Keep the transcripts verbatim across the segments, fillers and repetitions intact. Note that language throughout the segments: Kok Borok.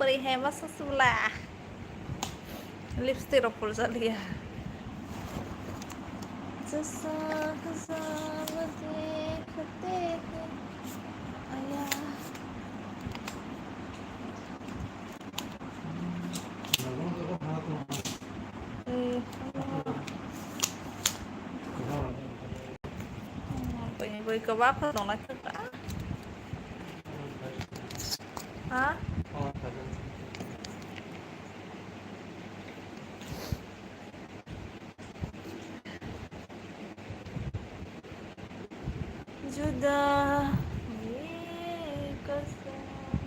Pori hai masa sula. Lipstick rok purjak liya. Jasa kasa dekh te hai. Aya. Eh, bui, bui kwbangma tongnaithok. Ha? Juda ni kasam.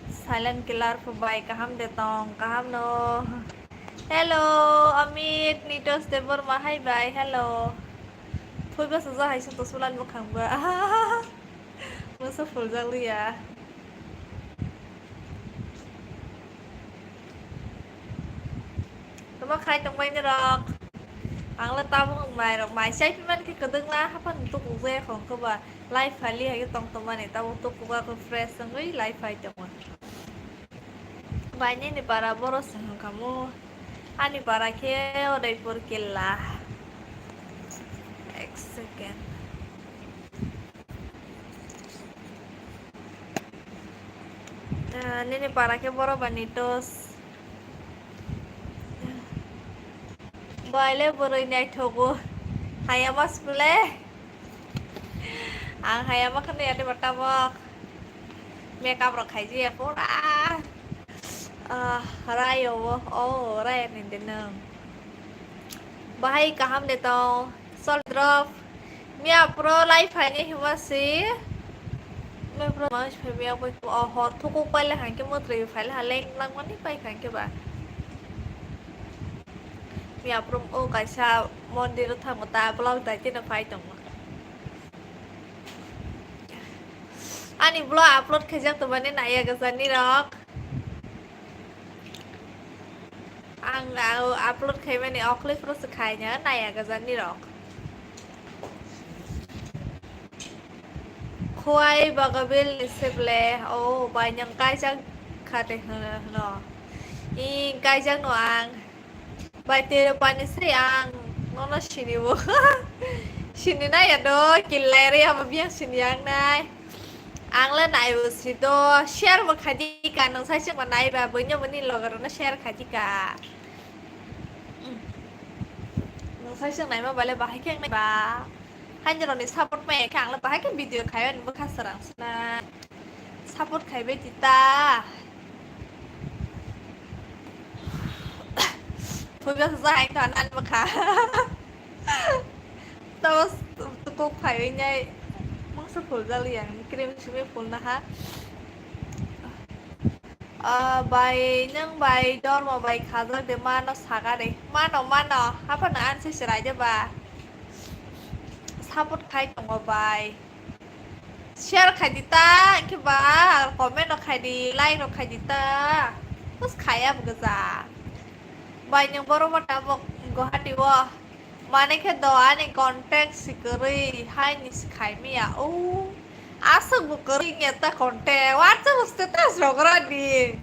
Silent killer pho bai kaham de tong, kaham no. Hello, Amit, Nitos Debbarma, hai bai, hello. Phoiba sujak hai sung to sulal bwkhang ba. Masa phuljak liya. Tamo khai tongmani rok. Ang le tabuk mai rok mai chai phi man khe kwdwng la haphang tuk ujaya khong khe ba lai phali hai tong tongmani tabuk tuk ba khe fresh wngwi lai phai tongo. Bai nini para boro se hwn kamo. Ani para khe Udaipur killa. Ek second. Ah, nini para khe boro ba Nitos. Bai le bwrwi naithogo. Haya mas bole. Ang haya ma khwna ya de ba tabok. Makeup rok khai jia pura. Ah, rayo o, oh, raya ni de nang. Bahai kaham de tong. Sol drop. Miya pro live hai ni hima si. Miya pro mas phai miya koi, oh, ho, thuku paile hangke motri phai le ha leng lang mani pai hangke ba. Miya pro o kaisa mondir thango ta vlog dai tino phai tongo. Ani vlog upload khaijak tongmani naiya gajani rok. Ang, ah, upload khaimani okhli phuru se khaina naiya gajani rok. Khwai bagabil ni seble, oh, bai nang kaijak khate hwno, hwno. I kaijak no ang. Bai tero pani se ang nono sini bo. Sini na ya do, kilai re abo biang sini ang nai. Ang le nai bo si do, share bo khaidi ka, nang sai se ma nai ba, bo nyo bo ni logar no share khaidi ka. Nang sai se nai ma bale bahai khe nai ba. Hanjroni support mai khe ang le bahai khe video khayo ni bwkha sarang sna. Support khaibai di ta. Phuiba sa hai ta nan bwkha. Tamo kok phaiwi nai mungsa phul jali yang cream simi phul na ha. Ah, bai, nwng bai, dormo bai khajak de, mano saga de. Mano, mano, haphano answer se rai de ba. Support khai tongo bai. Share khai di ta, hwnkhe ba, comment rok khai di, like rok khai di ta. Bus khaya bo gwja. Bai, nwng boro bo tabok Guwahati o. Mane khe do ani contact si kwrwi hai ni si khai maya. O aswk bo kwrwi wngya ta contact. WhatsApp status rok rani.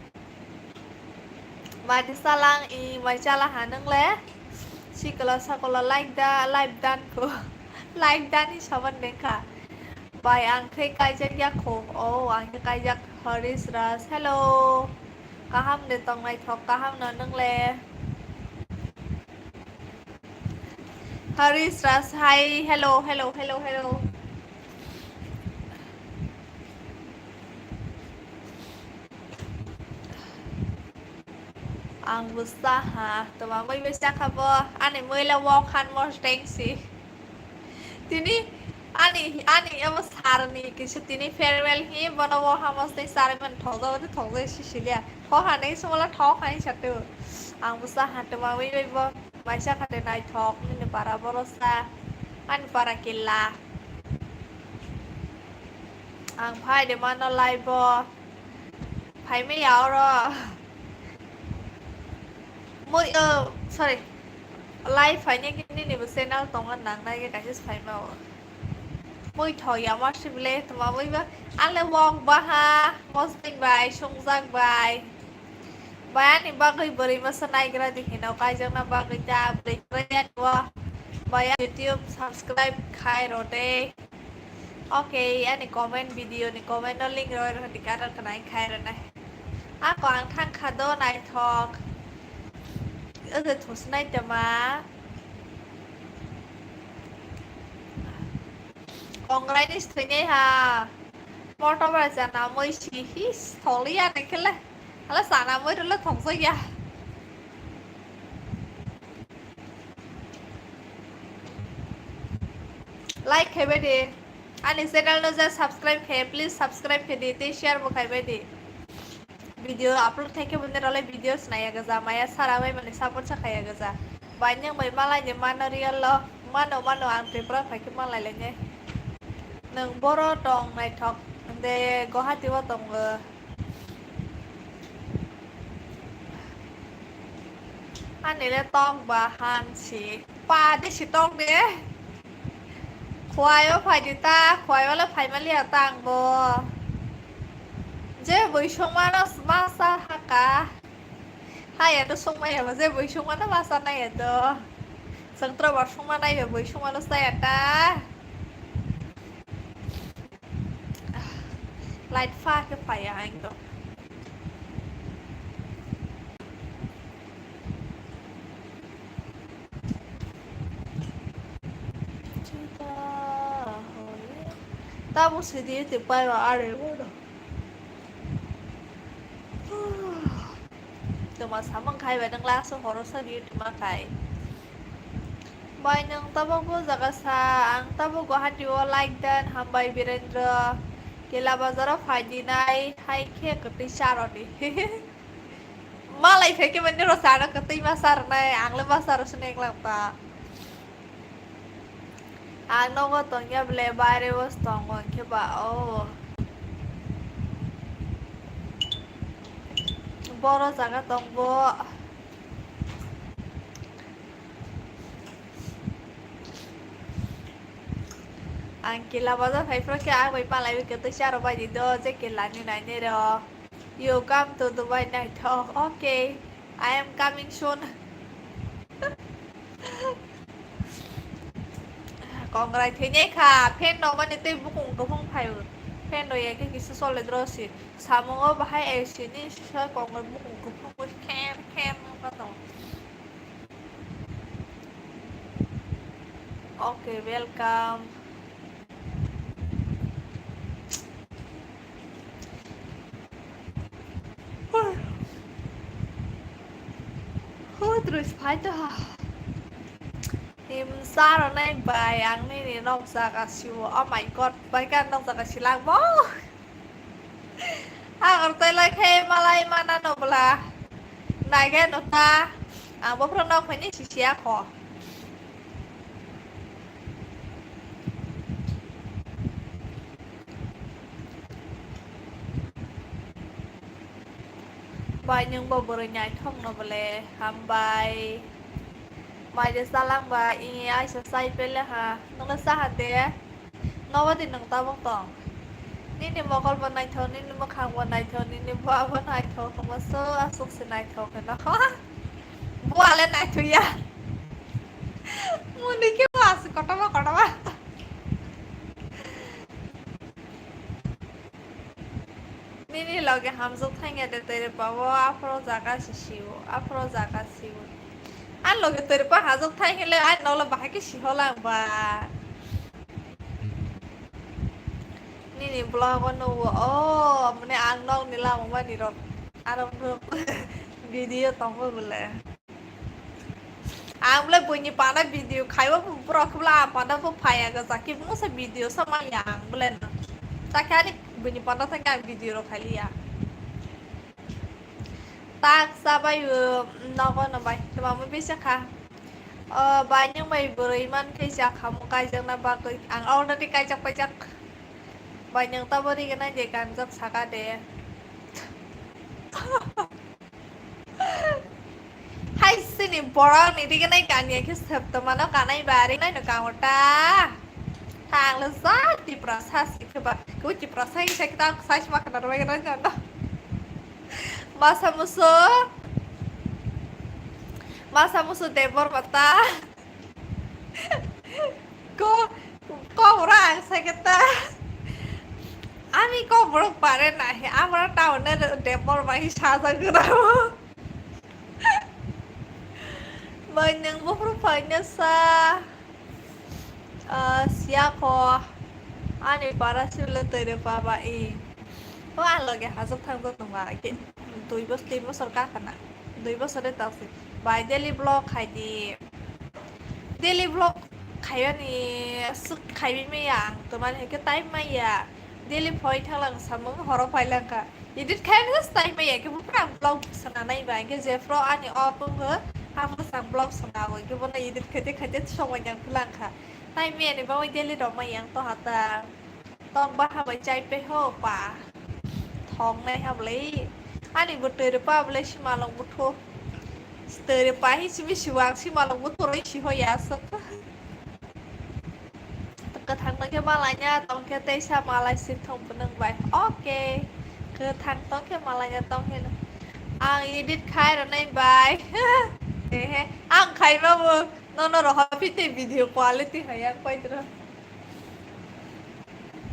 Mai di salang i mai chala ha nung le. Sikla sakla like da, like dan ko. Like dan i saban dengkha. Bai ang khe kaijak ya kho. O ang khe kaijak Harish Raj. Hello. Kaham de tong naithok, kaham no nung le? Harish Raj, hi, hello, hello, hello, hello. Ang bwsa ha, toma mui bwsa kha bo, ani mui le wok han mos tengsi. Tini ani, ani abo sir ni kisa tini farewell hi, bono bo hamo se sir man thokjak, thokjak si silia. Thok hanai sumala thok hai satu. Ang bwsa han toma wi wi bo maisa khate naithok nini para borosa. Ani para killa. Ang phai de mano live bo. Phai me ya oro. Mui, oh, sorry. Live phai ne kini ni bo channel tongo nang nai ge kaisa phai ma o. Muithok ya ma sibile tuma muiba. Ale wok baha, mosbeng bai, sungjak bai. Bai ani bagwi bwrwi masa naigra di hino, kaijakna bagwi ta bwrwi bwrwi ani wo. Bai ani YouTube subscribe khai rode. Okay, ani comment video ni comment no link roi roi di karar kanai khai rana. Ako ang thang kha do naithok. Oje thosnai tama. Kongrai ni sthwinai ha. Motor bai chana moi si hi tholi ya ne kele. Hala chana moi rolo thongsa ya. Like khaibai di. Ani channel no ja subscribe khe, please subscribe khe di, tei share bo khaibai di. Video upload khai khe bini role video snaya gaja, maya sara bai mani support sa khaya gaja. Bai nang bai malai ni mano real lo, mano mano ang Tripura phai khe malai lai ne. Nang boro tong naithok, de Guwahati o tongo. Ani le tok ba han si. Pa de si tok de. Khwai o phai di ta, khwai o le phai mali ya ta ang bo. Je bui sung mano ma sa ha ka. Ha ya to sung ma ya ba, je bui sung mano ma sa na ya to. Sang tra ba sung ma na ya bui sung mano sa ya ta. Light fa khe phai ya ang to. Tabuk sidi te pai ba are bono. Tuma samung khai ba nang last horo sa di tuma khai. Bai nang tabuk bo jaga sa, ang tabuk Guwahati o like dan, hambai Birendra. Kela bazar o phai di nai, hai khe kwtwi charo di. Malai phai khe mani ro charo kwtwi ma charo nai, ang le ma charo se neng lang ta. Ang nogo tongya bele, baire o tongo hwnkhe ba o. Boro jaga tong bo. Ang kela bazar phai phro khe ang bai malai bai kwtwi charo bai di do, je kela ni nai ne ro. You come to Dubai naithok. Okay, I am coming soon. Kongrai thwinai kha, fan rok mani tei bukung kuphung phaio. Fan rok ya khe kisa chole dro si. Samungo bahai A C ni sisa kongrai bukung kuphung kher kher wngkha tongo. Okay, welcome. Hut rus phai to ha. Himsa rwnai bai ang nini nok jaga siwo. Oh my God, bai kan nok jaga silang bo. Ang rwtai lai khe malai mana no bwla. Naigai no ta. Ang bophro nok phaini sisi akho. Bai nwng bo bwrwi naithok no bwle hambai. Mai de chalang ba i aisa chai pele ha. Nwng le cha ha de. Nobo di nwng tabuk tong. Nini mokol bo naithok, nini mwkhang bo naithok, nini bua bo naithok, tongma so aswk se naithok hwno. Bua le naithok ya. Muni khe bo aswk kotorma kotorma. Nini loge hamjwk thangya de twi rwpa o, aphuru jaga se sio, aphuru jaga sio. Ani loge twi rwpa hamjwk thang hwnle ani nokle bahai khe siholang ba. Nini vlog o nugo, o, mane ang nokni lama mani rok, aro video tongo bole. Ang bole buini panda video khaibo borok bole ang panda bo phaiya gajak khe mungsa video sa manya ang bole no. Takhe ani buini panda thangkhe ang video rok khailiya. Tak chabai o nogo no bai twmamo bisa kha. O bai nwng bai bwrwi man khe cha khamu kaijakna bagwi ang already kaijak paijak. Bai nwng tabo rignai de kanjak saka de. Hai sini borok ni rignai kanya khe septo mano kanai ba rignai no kango ta. Thangla ja Tiprasa sikhe ba. Ko Tiprasa hingsa kita sai sima kana rwai kana jana. Masa musu. Masa musu Debor mata. Ko, ko ura ang saketa. Ami ko borok pare nahi. Amra town ne Debor bai saja gra. Bai nang bufru paina sa. Ah, siya ko ani para sibla tere paba i. O ang loge hajok thang to tongma ke dui bos tin bosor ka khana. Dui bosor de taksi. Bai daily vlog khai di. Daily vlog khaiyani suk khaibi me ya ang to mane ke time ma ya. Daily phoi thanglang samung horo phai langka. Edit khaina just time ya, kebo pura vlog sana nai ba, ke je pro ani o pungo, amo sang vlog sana o, kebo na edit khaite khaite somoi yang pulang kha. Time ya ni ba daily rok ma yang to hata. Tong ba ha bai chai pe ho pa. Thong nai ha blai. Ani bo tere pa blai si malong butho. Tere pa hi simi siwang si malong butho roi si ho ya sok. Kwthang no khe malaina tong khe teisa malai si thong phunung bai. Okay. Kwthang tong khe malaina tong khe no. Ang edit khai rwnai bai. Ehe. Ang khai babu. Nono roha phi te video quality hai ang pai tro.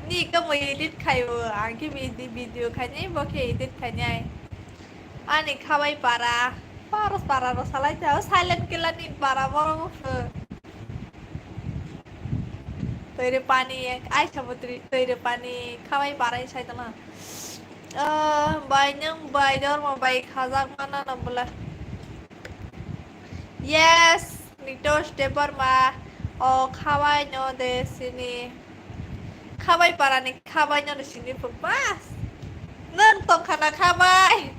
Ni kamo edit khai bo. Ang khe vide-, video khai ni bo khe edit khai ni ai. Ani khabai para. Para para ro salai ta. Silent killer ni para borok bo khe. Tere pani, aisa butri, tere pani, khabai parai sai tala. Ah, bai nang bai dorma bai khajak mana na bula. Yes, Nitosh Debbarma, o khabai no de sini. Khabai parani khabai no de sini phu bas. Nang tongkhana khabai.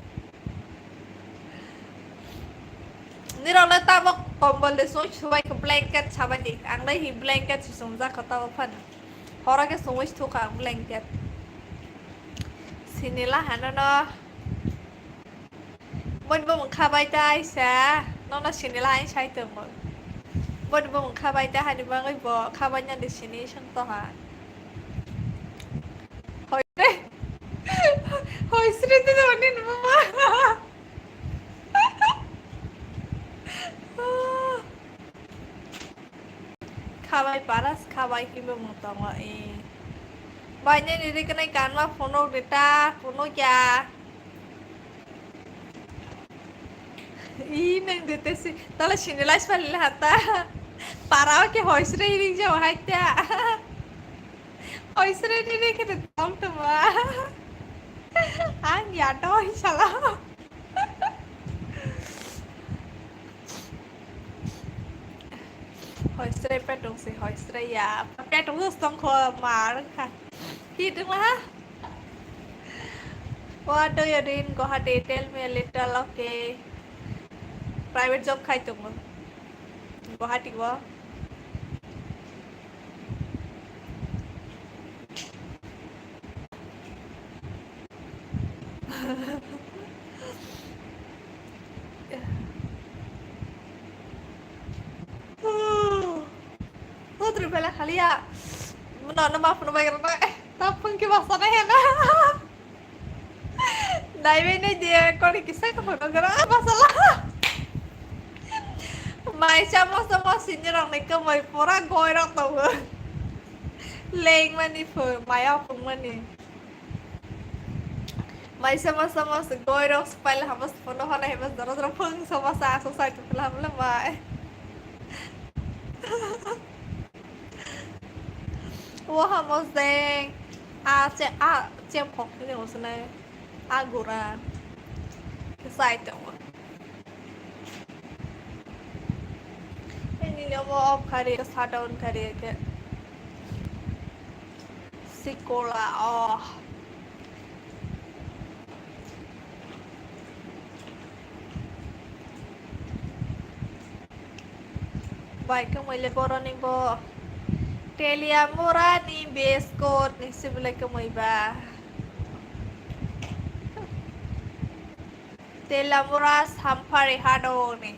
Nirok le tabok kombol de soi subai khe blanket sabani. Ang le hi blanket si sumjak kho tabok phano. Horo khe sumui thukha ang blanket. Sinila hano no. Boni bo mung khabai ta aisa. Nono sinila hai sai tongmo. Boni bo mung khabai ta hani bagwi bo khabai nani sini sung toha. Hoi re. Hoi sri de wani numa. Khabai paras khabai kibo mung tongo e. Bai nini rikinai kanma phunuk rita phunuk ya. I nang dete si tala sini lais pali hata. Para ke hoisre ring jao haita. Hoisre ring ke tong tuma. Ang ya to sala. Hoisre petung si hoisre ya. Petung si tong kho mar kha. Hi tung la? What do you do in Guwahati? Tell me a little, okay. Private job khai tongo. Guwahati o. Putri bela khaliya. Mano no maaf no bagar na. Tapung ki basa na hena. Naibai nai de kori kisa ka photo gara masala. Mai chamo chamo sinirok ni kamai pura goi rok tongo. Leng mani pho maya phung mani. Mai chamo chamo goi rok spile hamo phono hana hema jora jora phung chamo sa aso sai tukla hamle mai. Waha mosdeng a che a che phok ni mosnai a gura sai tongo. Ini ni omo off kari ke shutdown kari ke sikola oh. Bai kwmwi le boroni bo Teliamura ni base court ni se belai kwmwi ba. Teliamura Samphari hado ni.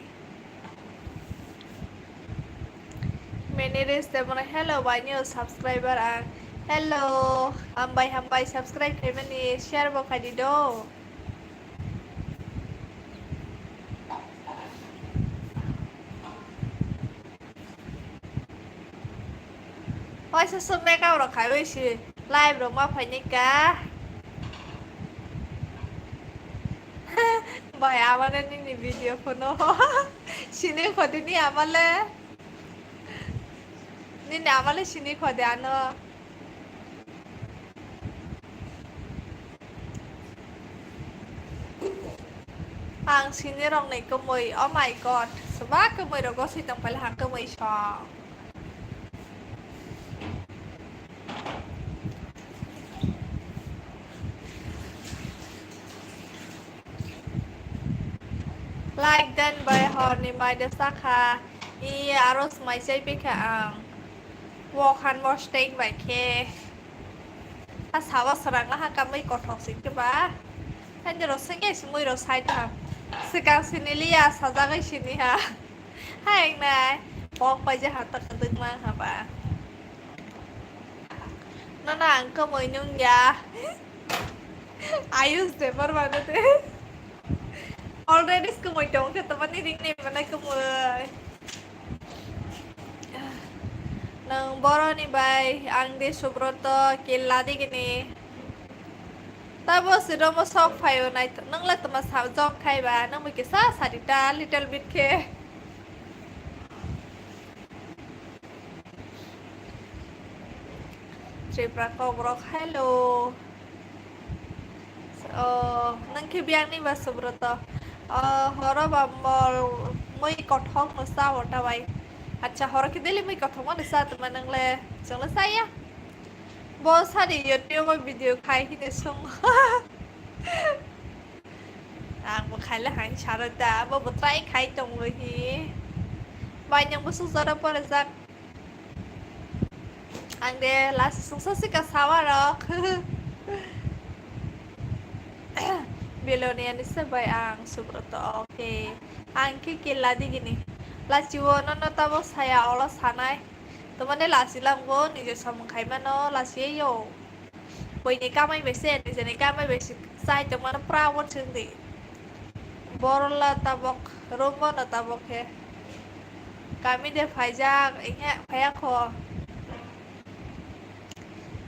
Me Ini ris de mano hello bai new subscriber ang. Hello, hambai hambai subscribe khaimani share bo khaidi do. Waisa sub makeup rok khaiwi si live rok ma phaini ka. Bai amane nini video phono. Sini khodini amale. Nini amale sini khode ano. Ang sini rok ni kwmwi, oh my god, swbak kwmwi rogo swi tong pale ha kwmwi song. Like dan bai horni mai de sakha, i aro swmai chai pikha ang. Wok han bo steng bai khe. A sawa srang aha kamai kothok sing khe ba. Ani ro sing ai sumui ro sai tham. Swkang sini liya sajagwi sini ha. Hai nai. Pok pai je ha ta kaduk ma ha ba. Nana ang kamai nung ya. Ayush de par ba de. Already kamai tong khe tamani ring ni mana kamai. Nang boroni bai ang de Subroto killa digini. Tabo si romo sok phaio nai nang le tama sa jok khai ba nang bai kisa sari ta little bit khe. Tripura kokrok hello. Oh, nang khe biyang ni ba Subroto. Oh, horo ba mol mui kothok no sa ota bai. Acha horo khe daily mui kothok mani sa tuma nang le. Chong le sa ya. Bo sari YouTube o video khai hine sung. Ang bo khai le hain saro da. Bo bo try khai tong lo hi. Bai nang bo sung jora pore jak. Ang de last sungsa sika sawa rok. Belonia ni se bai ang Subroto, okay. Ang khe killa digini. Lachiwo nono tabo saya olo sanai. Tomane lachi langbo nije samung khai mano lachi yo. Buini kamai bai se, nijeni kamai bai se chai tongmano proud wng di. Borola tabok, rombo no tabok he. Kami de phaijak, inghe phaiya kho.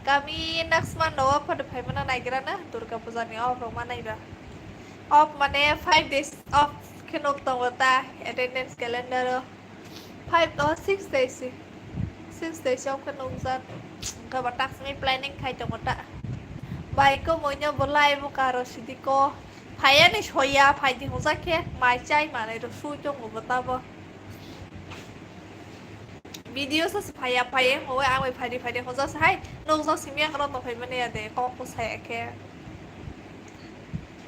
Kami next month no off phaimano naigira na, Durga Puja ni off rok ma naiba. Off mane five days off khe nuk tongo ta, attendance calendar o. Five, oh, six days si. Six days o khe nukjak. Wngkha ba taksini planning khai tongo ta. Bai ko moino bo lai bo karo sidi ko. Phaiya ni soya, phai di hojak khe mai chai manai rw sui tongo bo tabo. Video sa se phaiya, phaiya hoi ang bai phai di, phai di hojak se hai. Nukjak simi ang rw tong phai mani ya de. Kok ko saya khe.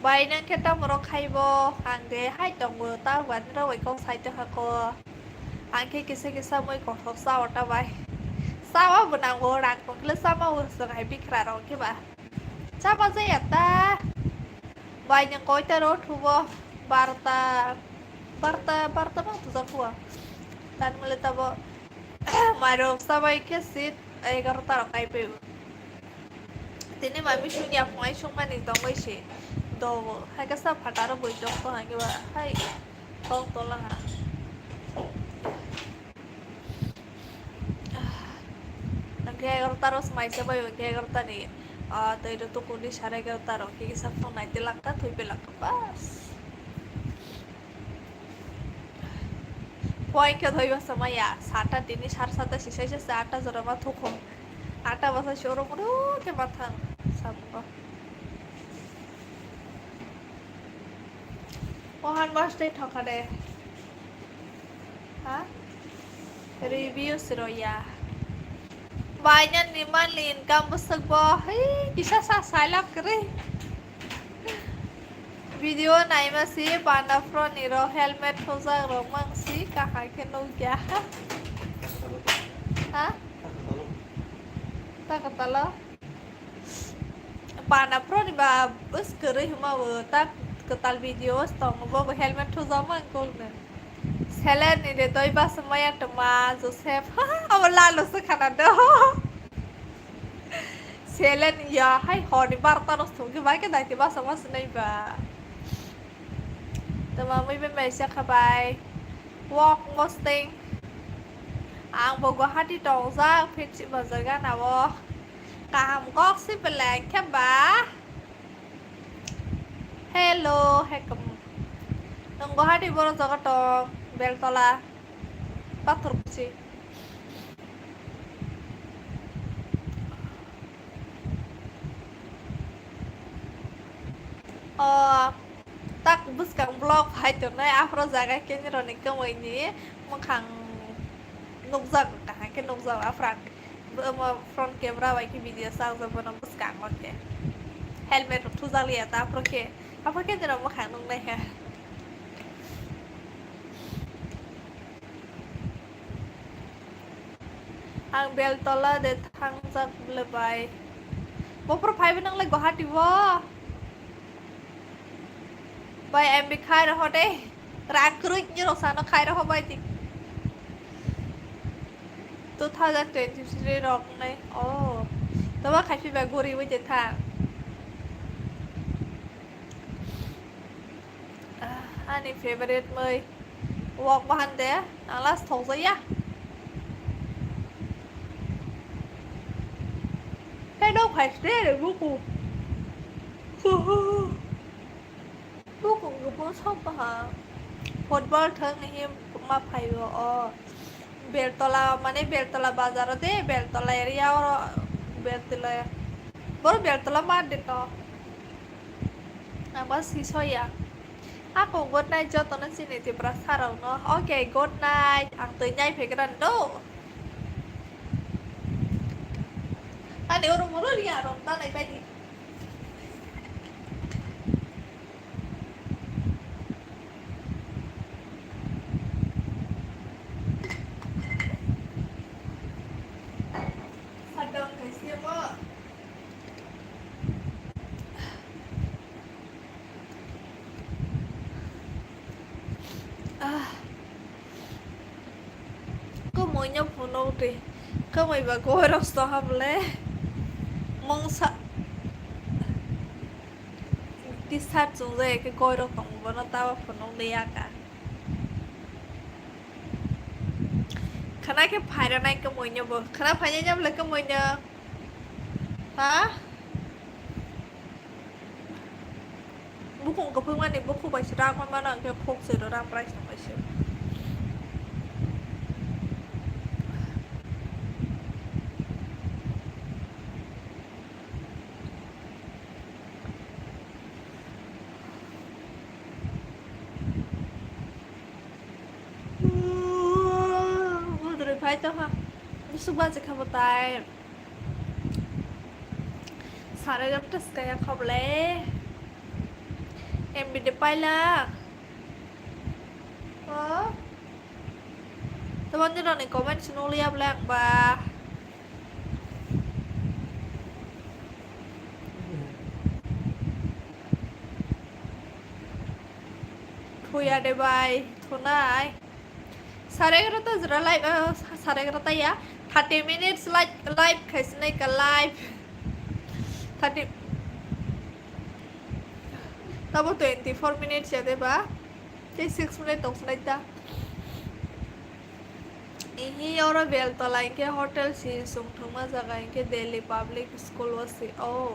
Bai nang khe tamo rok khai bo? Ang de hai tongo, ta wani rok bai kok sai tongkha ko. Ang khe kisa kisa mui kothok sao ta bai. Sao bo nango, rang tong khe le chama o swng hai bikra rok khe ba. Chama jaya ta. Bai nang koi ta rw thubo? Barta, barta, barta ma thujak kho. Tan mole tabo. Mairok chabai khe seat egarota rok kai paibo. Tini mami sungya phunai sungmani tongwi se dogo. Hai khe sa phataro bui tong tong hai khe ba hai tong tola ha. Hwnkhe egarota ro swmai se bai hwnkhe egarota ni, ah, tei ro tukuni sare egarota rok khe kisa phunai tilangkha thwi pelangkha bas. Point khe thoi basa maya, sata tini sar sata sisai se atta jora ma thukho. Atta basa showroom ro khe ma thang samungo. Mohan bas tei thokha de. Ha? Reviews roya. Baina ni monthly income bwswk bo, hei, kisa sa sailap kwrwi. Video naima si panda phro ni ro helmet thojak rok mang si kaham khe nukya. Ha? Ta kwtalo? Panda phro ni ba bwswk kwrwi hwnma bo ta kwtal video o tongo bo bo helmet thojak mang kok no. Seleni de doi basa maya toma Joseph. Abo lalo se khana do. Seleni ya hai honi barta no sungki bai ke dai te basa mas nai ba. Toma mui be mai sa khabai. Walk mosting. Ang bo Guwahati tongjak phitsi bazar gana o. Kaham kok si belai khe ba. Hello, hekum. Nung Guwahati boro jaga tong, Beltola, Pathor Kuchi. O, tak bwskang vlog hai tongnai, aphro jaga kenjroni kwmwi ni mwkhang nukjago, kaham khe nukjago, aphra. Bo omo front camera bai khe video chajak, bono bwskango khe helmet rok thujak liya ta, aphuru khe, aphuru khe jora mwkhang nuknai kha. Ang Beltola de thangjak le bai. Bophuru phaibo nang le Guwahati o? Bai, M B khai roho de. Rang kwrwi ni rok sano khai roho bai di. Two thousand twenty-three rok nai. Oh. Toba khai phi ba gori wi de tha. Ah, ani favorite mui. Wok bahan de. Ang last thok ya. Hello, khai ste re buku. Bukung gubung sok baha. Football thwng hi ma phaio o. Beltola mane Beltola bazar o de, Beltola area o Beltola. Boro Beltola mar de to. Ang ba si soya. Ako good night joto no chini Tiprasa rok no. Okay, good night. Ang twi nai phegra do. Ani oro moro ria rok ta nai bai di. Sadang kaise mo. Ah. Kwmwi no phunuk di. Kwmwi ba goirok soha bole. Mungsa. T-shirt chungjak ya khe goirok tongo bono tabo phunuk di ya ka. Khana khe phaira nai kwmwi no bo. Khana phainai ya bole kwmwi no. Ha? Bukung kwphwngmani bukhuk bai se rang manmano, hwnkhe khok se rang price tong bai se. Mudrwi phai tongkha. Bwswk bachikha bo tai. Sare gam tas kaya khoble. M B de paila. Oh. Tamo ni roni comment sunu liya bole ang ba. Thuya de bai, thunai. Sare egarota jora live, ah, sare egarota ya. Thirty minutes live, live khaisinai ka live. Thirty. Tabo twenty-four minutes ya de ba. Tei six minute tong sinai ta. Ihi oro Beltola hinkhe hotel si songthokma jaga hinkhe Delhi Public School o si. Oh.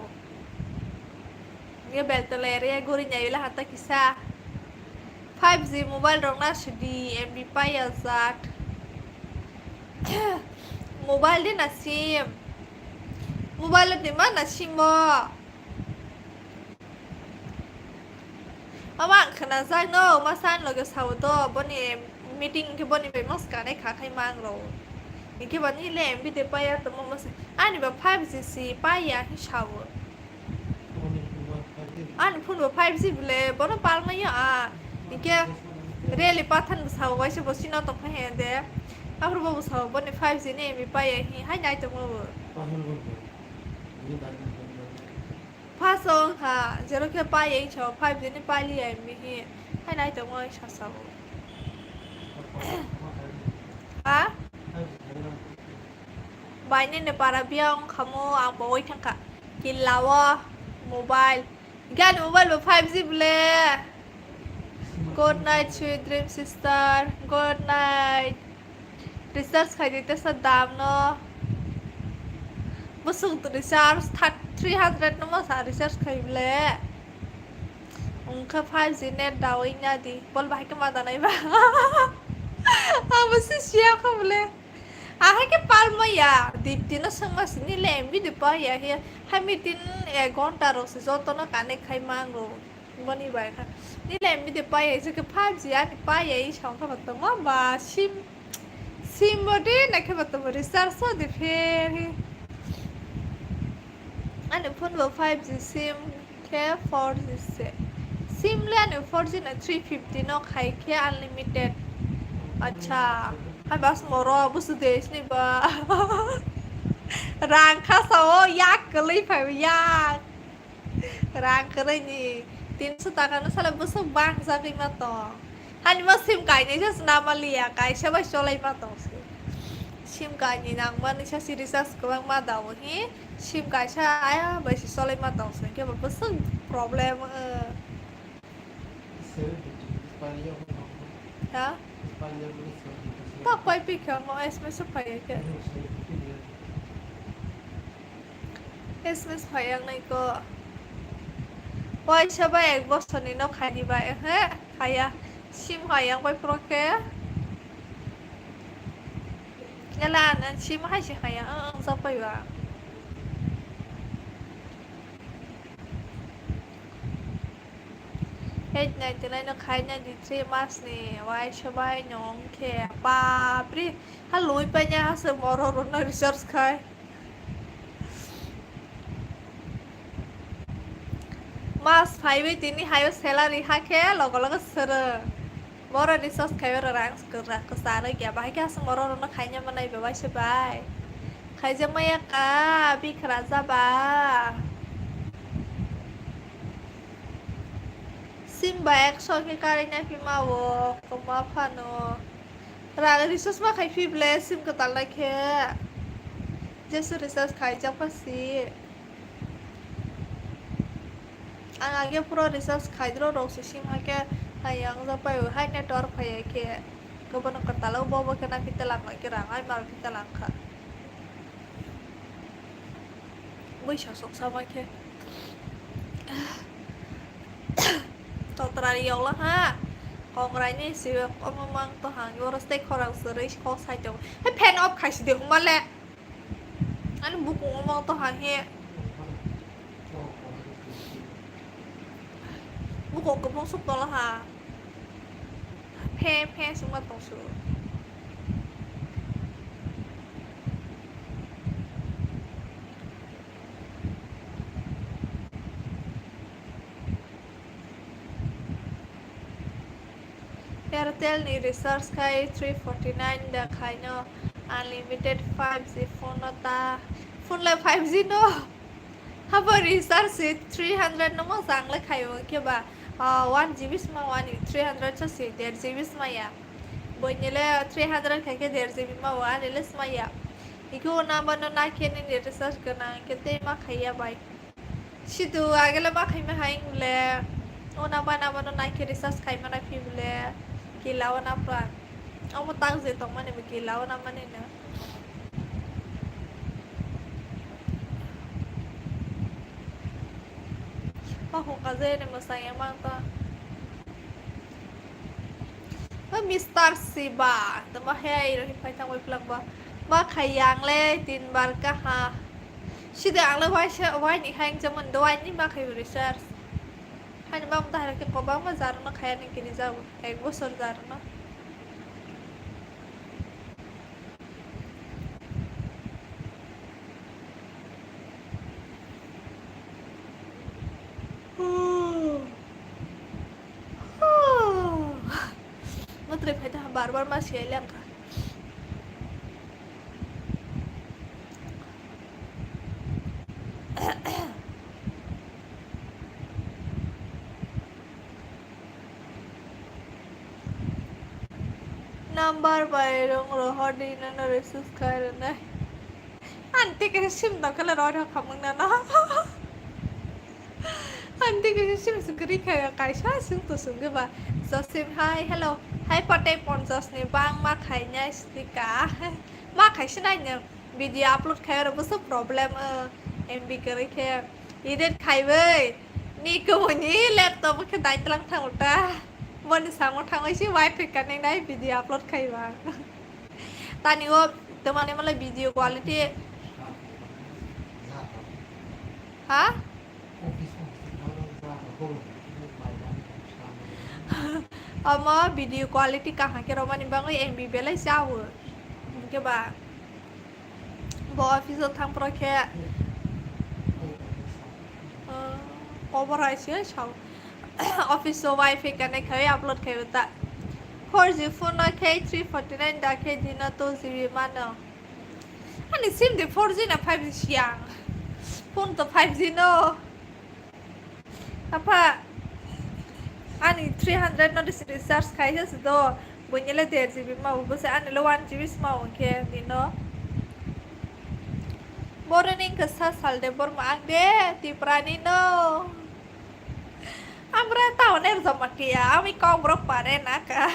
Nge Beltola area guri nai ula hata kisa. Five G mobile rok na sidi M B pai ajak. Mobile de na sim. Mobile de ma na sim bo. Mama ang khna jak no masa ni loge sao to boni meeting ke boni bai mas kanai kha khai mang ro. Inke bani le M B de pai ya to mama sa ani ba five G si pai ya hi sao. Ani phone bo five G bole bono palmaya a. Hinkhe reli pathan bwsao waisa bo sino tongkha he de. Aphuru bo bwsao boni five G ni M B pai ya hi hai nai tongo bo. First o wngkha jero khe pai ya sao five G ni pailiya M B hi hai nai tongo sasao. Ha? Baini ni para biya wng khamu ang bo oi thangkha. Killa o mobile. Gani mobile bo five G ble. Good night, sweet dream sister. Good night. Recharge khai di tesa dam no. Busuk recharge thirty, three hundred no masa recharge khai ble. Wngkha five G net dawi na di. Bol bahai khe ma danai ba. Abo se siya kha ble. Ahai khe palma ya. Dipti no swngma sini le M B de pa ya he. Hai meeting ek ghonta rok se joto no connect khai mango. Boni bai kha. Nile M B de paya, je ke five G ani paya, i song kha batama ba sim, sim body na khe batama recharge so de pher hi. Ani phone bo five G sim khe four G se. Sim le ani four G na three fifty no khai khe unlimited. Acha. Hai bas moro busu de sini ba. Rang kha sa o yak kwlwi phai yak. Rang kwrwi ni tinso taka no sale bwswk bang jagwi ma tong. Hani ma sim kainwi sa sna ma liya, kaisa bai cholai ma tong se. Sim kainwi nang mani sa si recharge kwbang ma dawo hi. Sim kaisa aya bai si cholai ma tong se. Khe bo bwswk problem, eh. Ha? Tak pai pi kha mo S M S phai khe. S M S phai ang nai ko. Waisa bai ek bosor ni no khai di bai, he, khaya. Sim hai ang bai pro khe. Yala an sim hai se khaya, ang, ang sa pai ba. Eight ninety nine no khai ninety three mas ni, waisa bai no wng khe. Bapre, ha lui pai nya ha se moro rok no recharge khai. Mas phaiwi tini hayo salary hakhe logo logo swrwng. Boro recharge khaiwi rang kwsa rwgya. Bahai khe aswk borok rokno khaina manai bebak se bai. Khaijak maya ka bikra jaba. Sim bai ekso khe karwi naiphi ma o kwma phano. Rang recharge ma khai phi ble sim kwtal nai khe. Jesu recharge khaijak pha si. Ang age pura recharge khaidro rok se sim hai khe hai yang jak pai hai network phai khe. Kwbano kwtal o bo bo khe na phi talang khe rang ai mar phi talang kha. Bui sasok sama khe. Totra ri yokla ha. Kongrai ni si omo mang to hang oro stay khorang se rei kok sai to. Hai fan off khai si de huma le. Ani bukung omo to ha he. Bukung kobong suk tola ha. Phe phe sungma tong su. Airtel ni recharge khai three forty nine da khaino unlimited five G phone no ta phone le five G no. Habo recharge si three hundred no mo jang le khai o khe ba, ah, one G B sma wani three hundred so si der G B sma ya. Boini le three hundred khai khe der G B ma wa ani le sma ya. Iko number no na khe nini recharge gana khe tei ma khai ya bai. Sidu agele ma khaima hai le. O na bana bana nai khe recharge khaima na phi bole. Kila o na pran. Omo tak je tong mani bo kila o na mani na. Ma hung ka je ne mo sa ya mang ta. O Mister Siba, tamo he iro hi phai thangwi phlangba. Ma khai yang le tin bar kaha. Sida ang le waisa waini hai wngjaman do waini ma khai recharge. Hani bam ta hai khe kobangma jarno khaya ni kini jago. Ek bosor jarno. Matwrwi phai ta bar bar ma siyai le wngkha. Number bai rung rohor di, nono receive khai rwnai. Ani tei kaisa sim tong khe le roi rok khamung nano. Ani tei kaisa sim se kwrwi khai kaisa sung to sung khe ba. Josim, hi, hello. Hi, pate ponchas ni bang ma khai nai stika. Ma khai se nai nang. Video upload khai oro bwswk problem, uh, M B kwrwi khe edit khaiwi ni kumuni laptop khe daitlang thango ta. Boni samo thangwi si wifi connect nai video upload khaiba. Tani o twmani mole video quality. Ha? Omo video quality kaham khe romani bagwi M B belai chawo. Hwnkhe ba bo office o thang phro khe, uh, kobor hai se sao. Office o wifi connect khai upload khai ta. Four G phone no khe three forty nine da khe dino two G B mano. Ani sim de four G na five G siang. Phone to five G no. Apa, ani three hundred no recharge khai se do. Buini le der G B ma bo se, ani le one G B ma bo khe dino. Boroni khe sa sal de borma ang de Tiprani no. Amra taone rwjak ma kiya, ami kok borok pare na ka.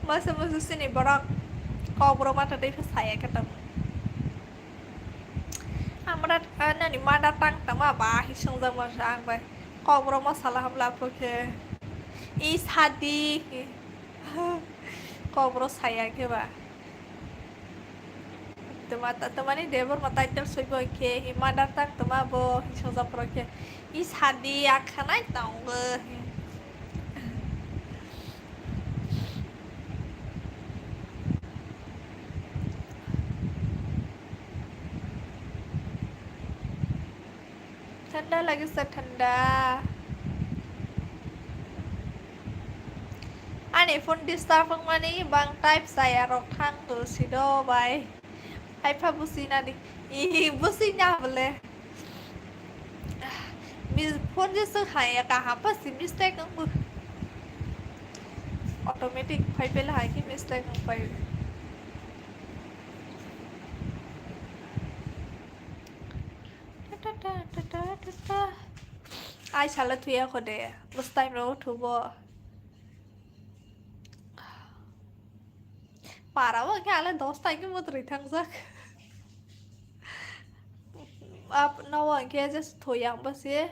Masa masa sini borok kok borok mata tei saya khe tamo. Amra, ah, nani mada tang tama ba hi songjak ma sa ang bai. Kok borok ma sala hamla pho khe. I sadi. Kok borok saya khe ba. Tuma ta-, tumani debor ma title soi bo khe, hima da tak tuma bo, hi sojak pro khe. I sadi akhanai tongo. Thanda lagi sa thanda. Ani phone disturb wngmani bang type saya rok thang do sido bai. Hai pha busi na di. Ih, busi na bole. Mi phone je se hai kaham pa si mistake wngbo. Automatic phai pele hai ki mistake wng pai. Ta ta ta ta ta ta ta. Ai sala thuya kho de. Bus time ro thubo. Para bo khe ale dos ta khe motri thangjak. Ap no khe je thuya basi.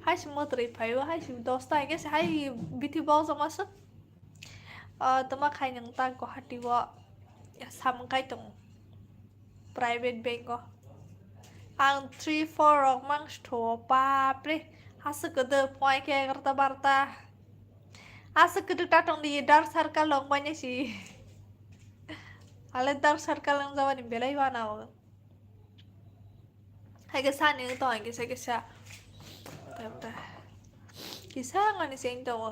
Hai si motri phaio, hai si dos ta khe hai bithi bo jama suk. Ah, tama khai nang ta Guwahati o samung kai tongo private bank o. Ang three four rok mang stho, bapre, aswk kwdwk, phai khe egarota barota. Aswk kwdwk ta tong di, dark circle rok manya si. Ale dark circle wng jabani belai wana o. Hai khe sani wng tong, hai khe sa khe sa. Tata. Kisa ngani se wng tongo.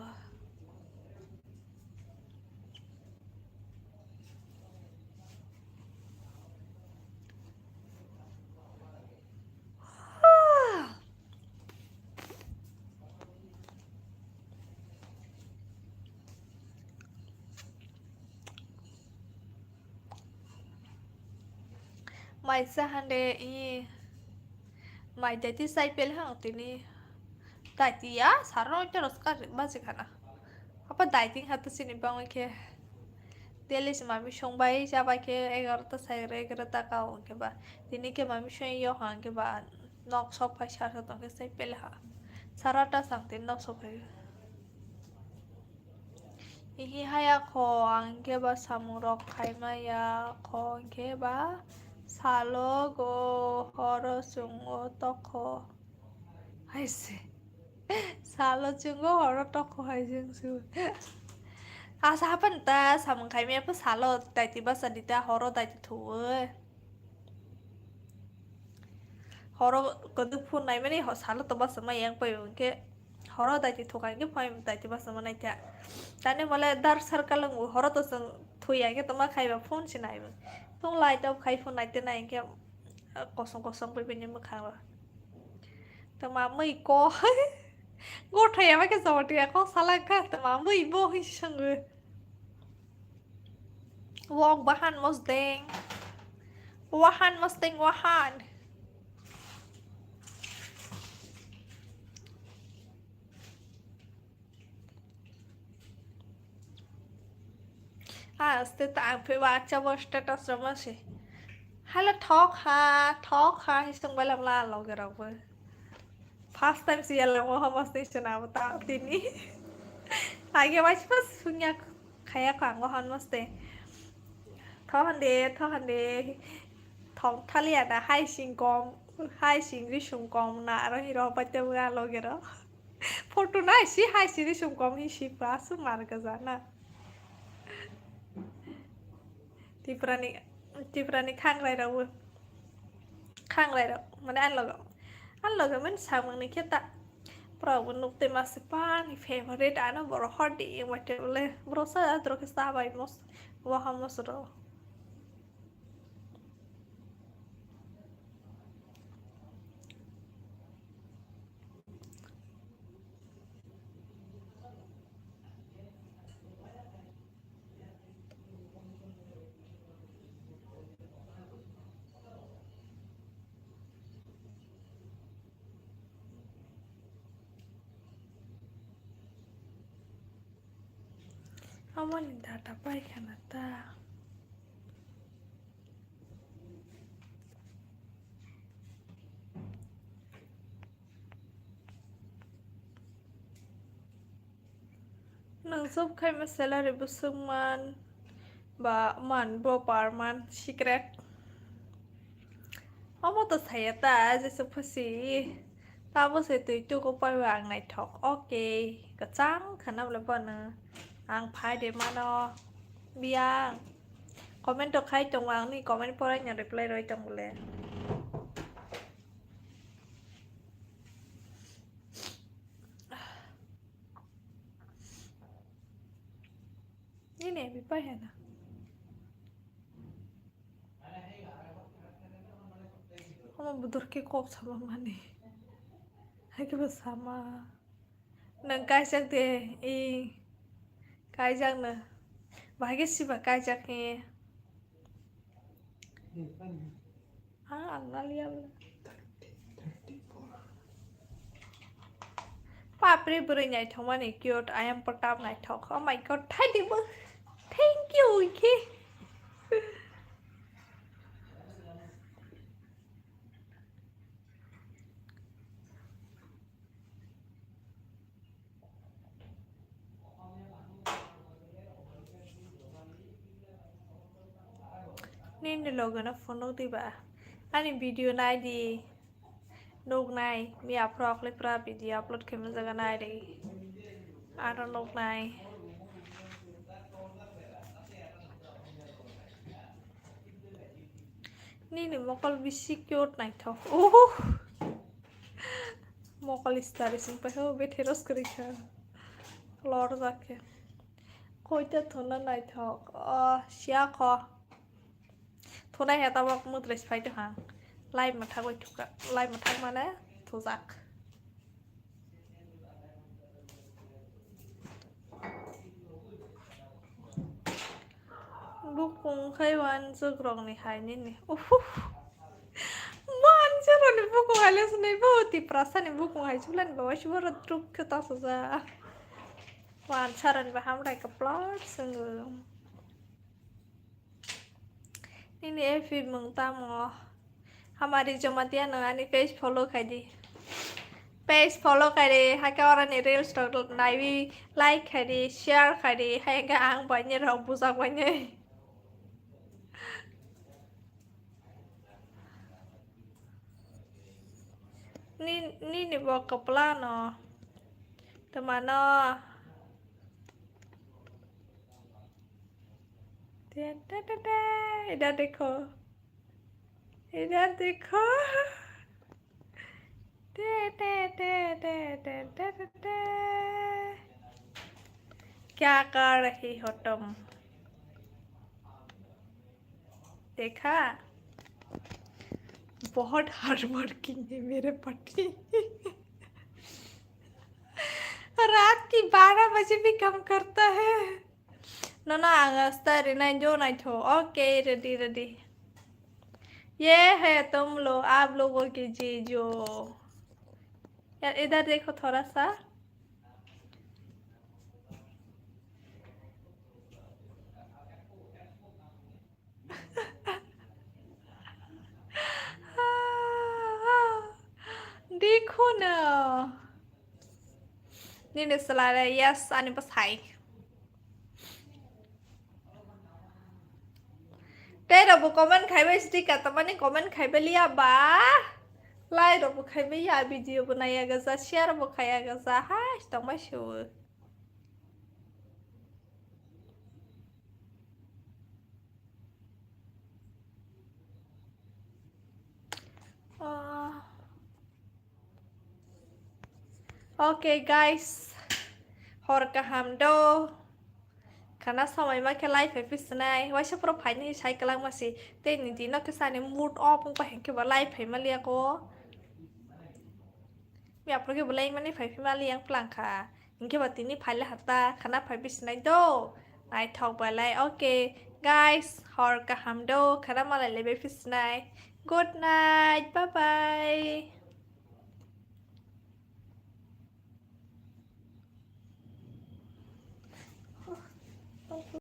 Mai cha hande, i, mai daiti chai pele hang tini. Daiti ya, saro ita roska baji khana. Apa daiti hatu sini bang khe. Daily se mami songbai chabai khe egarota sai re egarota ka hwnkhe ba. Tini khe mami song yo hang khe ba. Nok sok phai sar sa tong khe chai pele ha. Sarata sang tini nok sok phai. Hihi haya kho, ang khe ba samung rok khai maya kho, ang khe ba salo go horo chwng o tokho. Hai se. Salo chwng o horo tokho hai jeng su. Asa hapan ta samung khai maya pho salo daiti basa di ta horo daiti thuwi. Horo kwdwk phone naimani ho-, salo to basa ma yang pai hwnkhe horo daiti thuka hwnkhe phai daiti basa ma naitha. Tani mole dark circle wng horo to chwng thuya hwnkhe tongma khaiba phone se naibo. Tong light off khai phone naite nai hwnkhe, ah, kosong kosong pai bini mwkhang o. Tongma mui ko. Gothaya ma khe jawati ya kok salak kha tama bui bo hi sangwi. Wok bahan mosdeng. Wahan mosdeng wahan. Ah, ste ta ang phe WhatsApp o status roma se. Hala thok ha, thok ha, hi sung bala mla loge rok bo. First time si yala mo hama se chana bo ta tini. Age wai pas sunya khaya ko ang hon mo ste. Thohan de, thohan de. Thok thali ada hai sing kom, hai sing ri sung kom na aro hiro pa te ga loge ro. Photo nai si hai siri sum kom hi si pa su mar ka jana. Tiprani, Tiprani khangrai rok bo. Khangrai rok mane an logo. An logo men samang ni kheta. Pro bo nuk te mas pa ni favorite ano boro hot di wate le. Bro sa adro ke sa bai mos. Waha mos ro. Amoni data paikha na ta. Nwng job khaima salary bwswk man ba man bo per month secret? Omo to saya ta, jesa phusi. Tabo se twi tuku paiba ang naithok. Okay, kwchang khana bole bono. Ang phai de mano. Biyang. Comment to khai tongo, ang ni comment porai no reply roi tong bole. Nini ebi pai hena. Omo budor ke kok sama mani. Hai ke ba sama. Nang kaijak de, i kaijak na. Bahai ke siba kaijak he. Ah, ang na liya bla. Papri bwrwi naithokmani cute, I am Pratap naithok. Oh my God, thank you. Thank you, Wiki. Nini loge no phone nukdi ba? Ani video naidi. Nuknai. Mi aphuru akhli pura video upload khaima jaga naidi. Aro nuknai. Nini mokol bisi cute naithok. Uhuh. Mokol istari sing pai ho, bethe ros kwrwi kha. Lor jak khe. Koita thuna naithok. Oh, siya kho. Thunai he tabok mutres phai tongha. Lai mwthak bai thuka. Lai mwthak mane thujak. Bukung khai wansuk rokni hai nini. Uhuh. Wansuk rokni bukung hai le sunai bo Tiprasa ni bukung hai chulani ba waisi boro truk khe ta suja. Wansa rokni ba hamrai kwplak sungo. Nini F B mung tamo? Hamari Jamatia no ani page follow khai di. Page follow khai di, haikhe oroni reels tok naiwi like khai di, share khai di, hai hwnkhe ang bai ni rok bujak bai ni. Ni, nini bo kwpla no. Twma no. Te, te, te, te, ida dekho. Ida dekho. Te, te, te, te. क्या कर रही हो तुम? देखा? बहुत hard working है मेरे पति। रात की बारह बजे भी काम करता है। No, no, ang start rinai jo nai tho. Okay, ready, ready. ये है तुम लोग, आप लोगों की जीजू। यार, इधर देखो थोड़ा सा। देखो ना। Nini salai, yes, ani bwsai. Tei rokbo comment khaibai sticker tamani comment khaibai liya ba. Like rokbo khaibai ya, video bo naiya gaja, share bo khaiya gaja. Hai, tongbai se. Ah. Okay, guys, hor kaham do. Khana samai ma khe lai phai phi sinai. Waisa phoro phaini sai kwlangma si. Tei ni dino khe sani mood off wngkha hinkhe bo lai phai ma liya ko. Miya phoro khe bo lai mani phai phi ma liya wng plang kha. Hinkhe bo tini phaile hata khana phai phi sinai do. Naithok bai lai. Okay, guys, hor kaham do. Khana malai lai bai phi sinai. Good night. Bye bye.